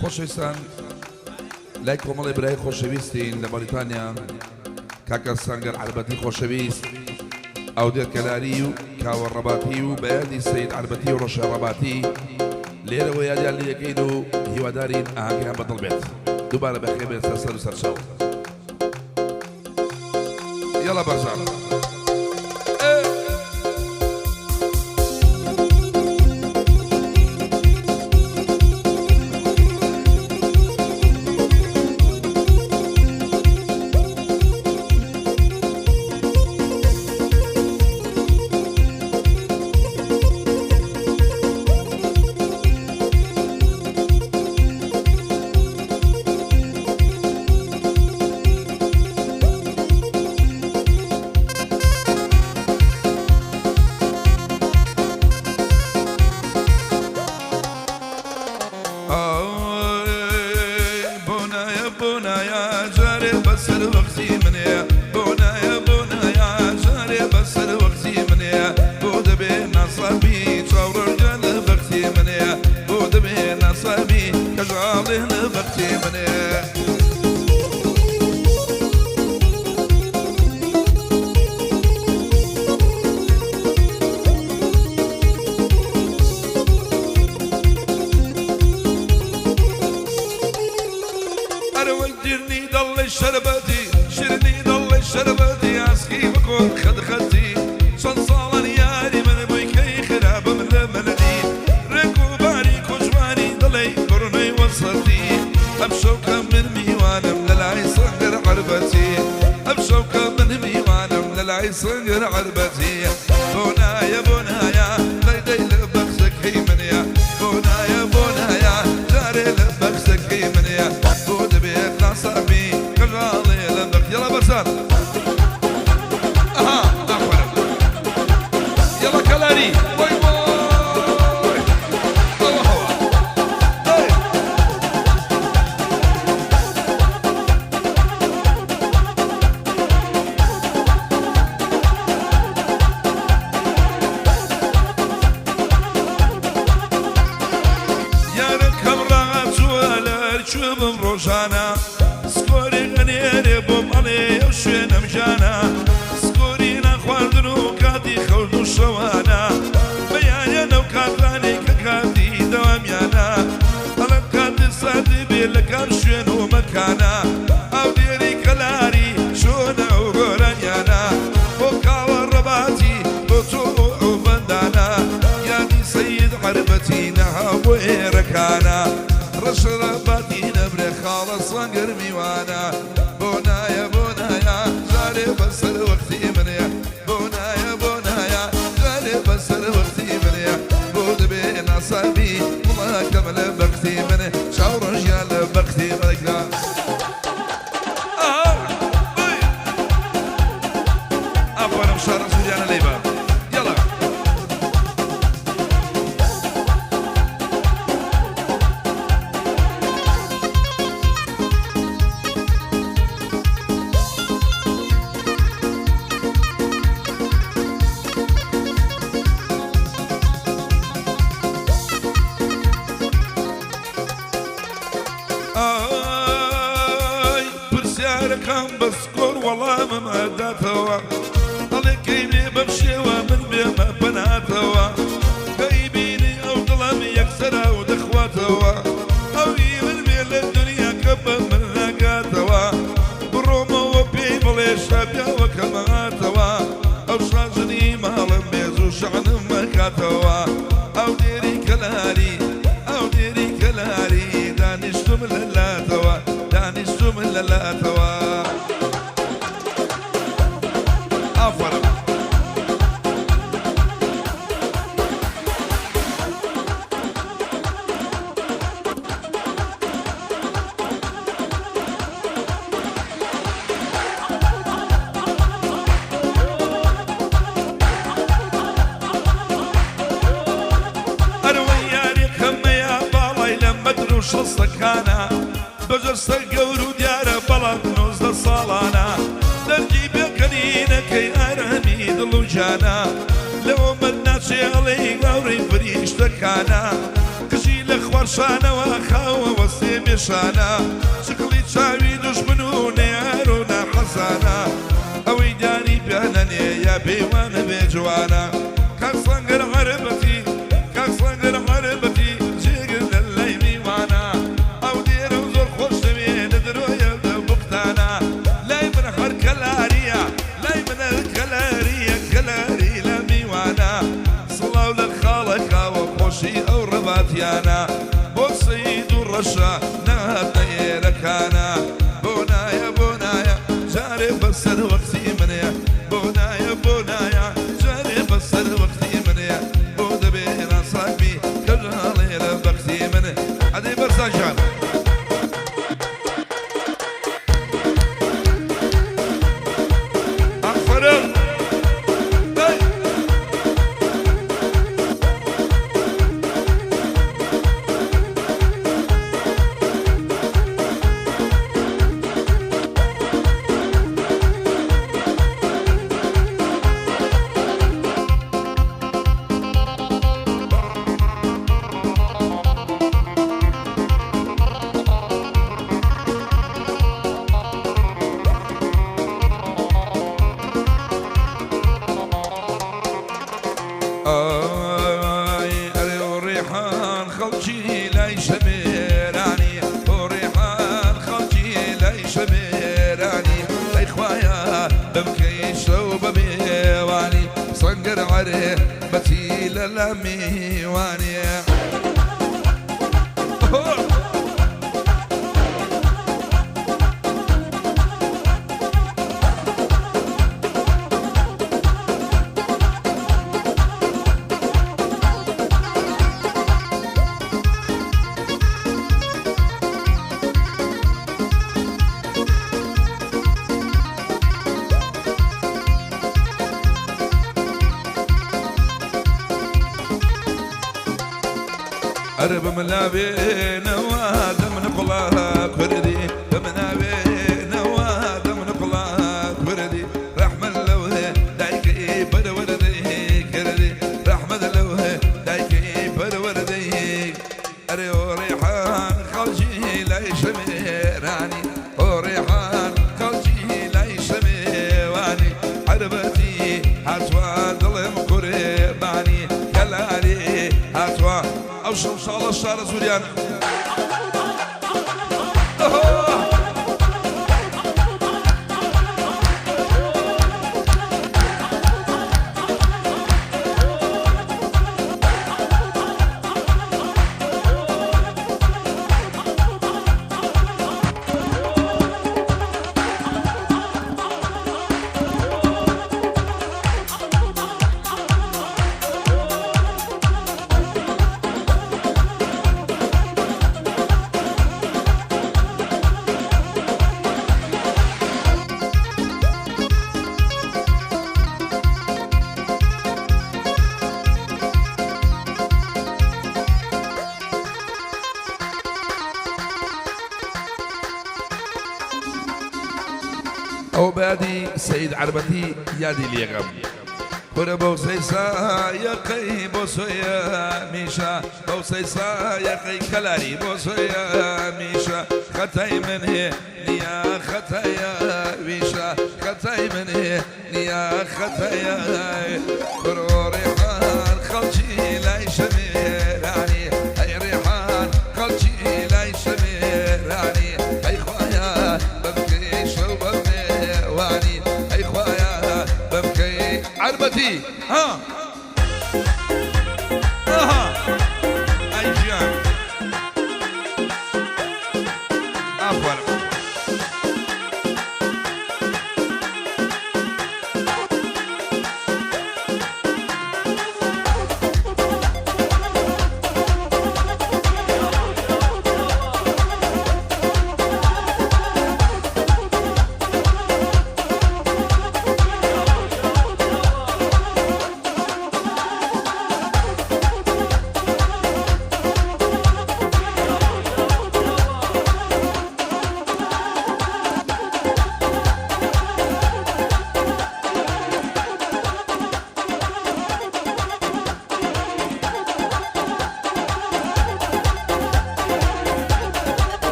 خۆشەویستان لای کۆمەڵی برای خۆشەویستین لە بەریتانیا کاکە سەنگەر عەربەتی خۆشەویست ئەودێر کەلاری و کاوە ڕەباتی و بەیادی سید عەربەتی و ڕەشە ڕەباتی لێرەوە یادیان لێ دەکەین و هیوادارین ئاهەنگیان بەدڵ بێت دووبارە بەخێر بێن سەر سەر و سەرچاو یەڵا بەرزان. بۆنایە جارێ بەسەر وەختی منێ بۆنایە بۆنایە جارێ بەسەر وەختی منێ بۆ دەبێ ناسابی چاوڕەنگە لە بەختی منێ بۆ دەبێ ناسابی کەژاڵێ لە بەختی منێ. ئەرەوەی دیرنی دەڵی شەربەتی شیرنی دەڵی شەربەتی ئاسکی بکۆن خەت خەتی چەند ساڵان یاری من بووی کەی خراپم لە منەدی ڕێک و باریک و جوانی دڵی بڕنەی وەسەتی ئەم شەوکە من میوانم لە لای سەنگەر عەربەتی ئەم شەوکە من میوانم لە لای سەنگەر عەربەتی بۆ نایە بۆ نایە دەی دەی لە بەخشەکەی منە بۆ نایە بۆ نایە جارێ لە بەخشەکەی منە بۆ دەبێ خاسابی کەژاڵێ لە بەخ یەڵا بەرزان ئەها ئافەرم یەڵا کەلاری وای وای ئەوە هەوا دەی. یارەکەم ڕاچووە لە هەرکوێ بم ڕۆژانە سکۆرێک ئەنێرێ بۆم ئەڵێ ئەو شوێنەم ژانە سکۆری نانخواردن و کاتی خەوت و شەوانە بەیانیان ئەو کاتانەی کە کاتی دەوامیانە ئەڵێم کاتی ساتی بێ لە کام شوێن و مەکانە ئاودێری کەلاری چۆنە ئەو گۆرانیانە بۆ کاوە ڕەباتی بۆ تۆ و ئەو بەندانە یادی سەید عەربەتی نەها بۆ ئێرەکانە ڕەش ڕەباتی نەبرێ خاڵە سەنگەر میوانە بۆ نایە بۆ نایە جارێ بەسەر وەختی منێ بۆ نایە بۆ نایە جارێ بەسەر وەختی منێ بۆ دەبێ ناسابی وڵاکەم لە بەختی منێ چاو ڕەژیان لە بەختی منێکدا. ئافەرم شارە سوریانە لەیبە یەڵا. ئای پرسیارەکان بە سکۆر وەڵامم ئەداتەوە ئەڵێ کەی بێ بەم شێوە من بێمە پەناتەوە کەی بینی ئەو دڵم یەکسەرا و دەخواتەوە ئەوی من بێ لە دنیا کە بە من ناگاتەوە بڕۆمەوە پێی بڵێ شاپیاوەکەم هاتەوە ئەو شاژنی ماڵم بێز و شەعنم مەکاتەوە ئەو دێری کەلاری ئەو دێری کەلاری دانیشتم لە لاتەوە دانیشتم لە لاتەوە ئافەرم. ئەروەی یارێکم مەیە باڵای لە مەتر و شەستەکانە بە جەستە گەور و دیارە بەڵام 19 ساڵانە دەرگی پێکەنینەکەی ئارامی دڵ و گیانە لەوە مەت ناچێ ئەڵێی گاوڕی فریشتەکانە قژی لە خوارشانەوە خاوە وەستێ. بێشانە، چقڵی چاوی دوژمن و نەیار و ناحەزانە، ئەوەی دانی پیا نەنێ یا پێی وا نەبێ جوانە. کاک سەنگەر عەربەتی، کاک سەنگەر عەربەتی، جێگر لە لای میوانە، ئەو دێرەم زۆر خۆش دەوێ لە درۆیە لە بوختانە، لای من هەر کەلارییە، لای من هەر کەلارییە، کەلاری لە میوانە. سڵاو لە خاڵە کاوە خۆشی ئەو ڕەباتیانە بۆ سەید و ڕەشە نەهاتنە ئێرەکانە بۆ نایە بۆ نایە جارێ بەسەر وەختی منێ بۆ نایە بۆ نایە جارێ بەسەر وەختی منێ بۆ دەبێ ناساک بی کەژاڵێ لە بەختی من ئەدەی بەرزان گیان. ئافەرم دەی. ئای ئەرێ و ڕێحان خەڵکی لای شەمێرانی ئۆ ڕێحان خەڵکی لای شەمێرانی ئەی خوایە بمکەی شەو بە مێوانی سەنگەر عەرێ بەچی لە لە میوانی. ئەرێ بملاوێنەوە دەمنقڵە کوردی بمناوێنەوە دەمنقڵە کوردی ڕەحمەت لەوێ دایکەی پەروەردەی کردی ڕەحمەت لەوێ دایکەی پەروەردەی ئەرێ ئۆ ڕێحان خەڵکی لای شەمێرانی ئۆ ڕێحان خەڵکی لای شەمێوانی عەربەتی هاتوە دڵم قوربانی کەلاری هاتوە ئەو شەمشاڵە شارە زوریانە. ئەوە بەیادی سەید عەربەتی یادی لێغەم. کورە بەو سەی سایەقەی بۆ سۆیە میشە بەو سەی سایەقەی کەلاری بۆ سۆیە میشە خەتای من هێ نییە خەتایە ویشە خەتای من هێ نییە خەتایە کورۆ ڕێحان خەڵکی لای شەمێرانی ئەی ڕێحان خەڵکی لای شەمێرانی ئەی خوایە بمکەی شەو بە مێوانی ئەی خوایە بمکەی عەربەتی ها ئەها ئەی ژیان ئافەرم.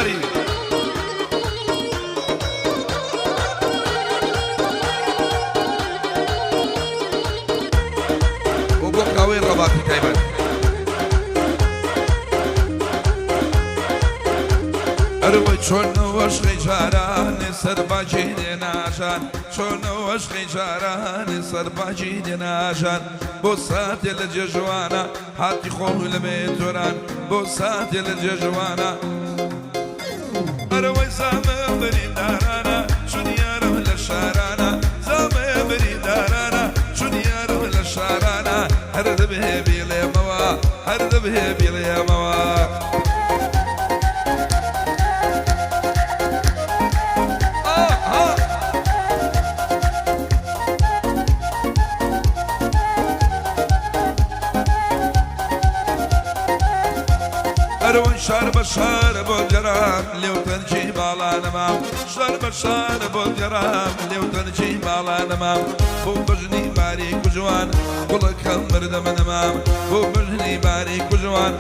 هەژاری. و بۆ کاوەی ڕەباتی تایبەت. ئەروەی چۆنەوە شقی جارانێ سەرباجی لێ ناژان چۆنەوە شقی جارانێ سەرباجی لێ ناژان بۆ ساتێ لە جێژوانە هاتی خۆم لە مێتۆران بۆ ساتێ لە جێژوانە ئەرەوەی زامە بریندارانە چون یارم لە شارانە زامە بریندارانە چون یارم لە شارانە هەر دەبێ بیڵێمەوە هەر دەبێ بیڵێمەوە. ئەرۆن شار بە شار بۆ گەرام لێو تەنجی باڵانەمام شار بە شار بۆ گەرام لێو تەنجی باڵانەمام بۆ بەژنی باری کوجوان گوڵەکەم مردەمە نەمام بۆ بەژنی باری کوجوان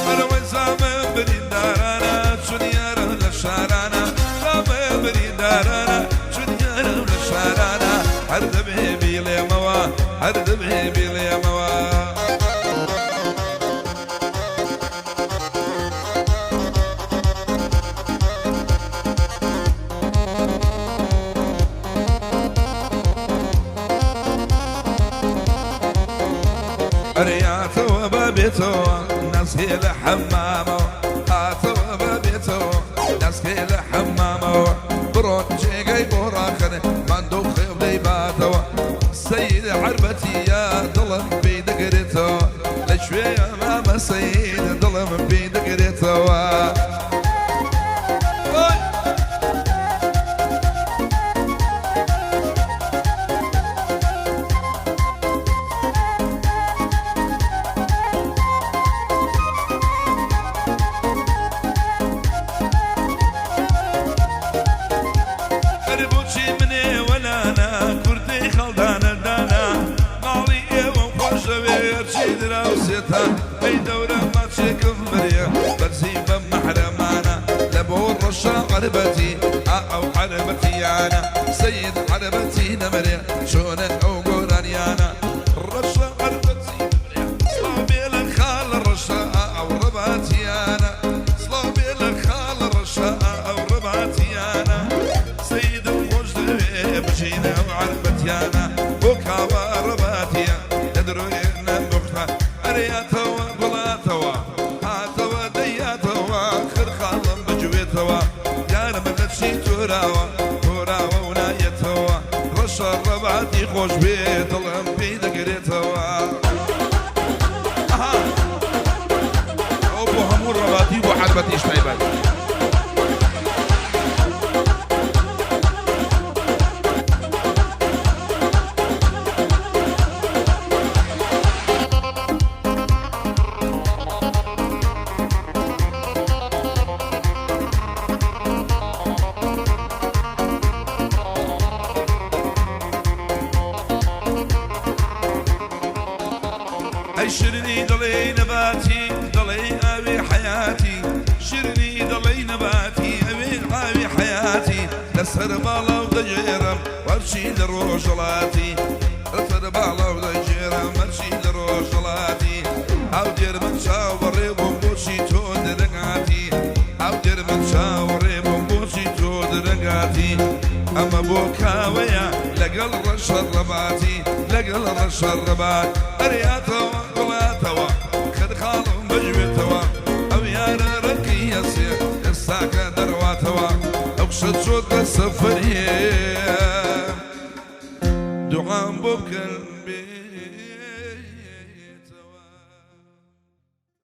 ئەرەوەی زامە بریندارانە چون یارم لە شارانە زامە بریندارانە چون یارم لە شارانە هەر دەبێ بیڵێمەوە هەر دەبێ بیڵێمەوە. ئەرێ هاتەوە با بێتەوە ناسکێ لە حەمامەوە هاتەوە با بێتەوە ناسکێ لە حەمامەوە بڕۆن جێگەی بۆ ڕاخەن ماندوو خێو دەیباتەوە سەید عەربەتیە دڵم پێی دەگرێتەوە لە کوێیە مامە سەید دڵم پێی دەگرێتەوە. ئەرێ بۆچی منێ وەلانا کوردەی خەڵدانە دانا ماڵی ئێوەم خۆشەوێ هەرچی دراوسێتان ئەی دەورە ماچێکم برێ بەرزی بەم مەحرەمانە لە بۆ ڕەشە عەربەتی ئا ئەو عەربەتیانە سەید عەربەتی نەمرێ چۆنە ئەو گۆرانیانە ڕەشە عەربەتی نەمرێ سڵاو بێ لە خاڵە ڕەشە ئا ئەو ڕەباتیانە سڵاو بێ لە خاڵە ڕەشە ئا ئەو ڕەباتیانە سەیدم خۆش دەوێ بژینە ئەو عەربەتیانە بۆ کاوە ڕەباتیە نە درۆیە نە بوختان ئەرێ هاتەوە گوڵاتەوە هاتەوە دەی هاتەوە خرخاڵم بجوێتەوە یارم لە چی تۆراوە تۆراوە و نایەتەوە ڕەشە ڕەباتی خۆش بێ دڵم پێی دەگرێتەوە. ئەها ئەوە بۆ هەموو ڕەباتی و بۆ عەربەتیش تایبەت. ئەی شرنی دڵی نەباتی دڵی ئاوی حەیاتی شرنی دڵی نەباتی ئەوێ ئاوی حەیاتی لەسەر باڵاو دەگێرم وەرچی لە ڕۆژەڵاتی لەسەر باڵاو دەگێرم وەرچی لە ڕۆژەڵاتی ئاودێر من چاوەڕێ بووم بۆچی تۆ درەنگاتی ئاودێر من چاوەڕێ بووم بۆچی تۆ درەنگاتی ئەمە بۆ کاوەیە لەگەڵ ڕەشە ڕەباتی لەگەڵ ڕەشە ڕەبات ئەرێ هاتەوە گوڵاتەوە خرخاڵم بەگوێتەوە ئەو یارە ڕەقی ئەسێ ئێستاکە دەڕواتەوە ئەو کچە چۆتە سەفەریێ دوعام بۆ بکەن.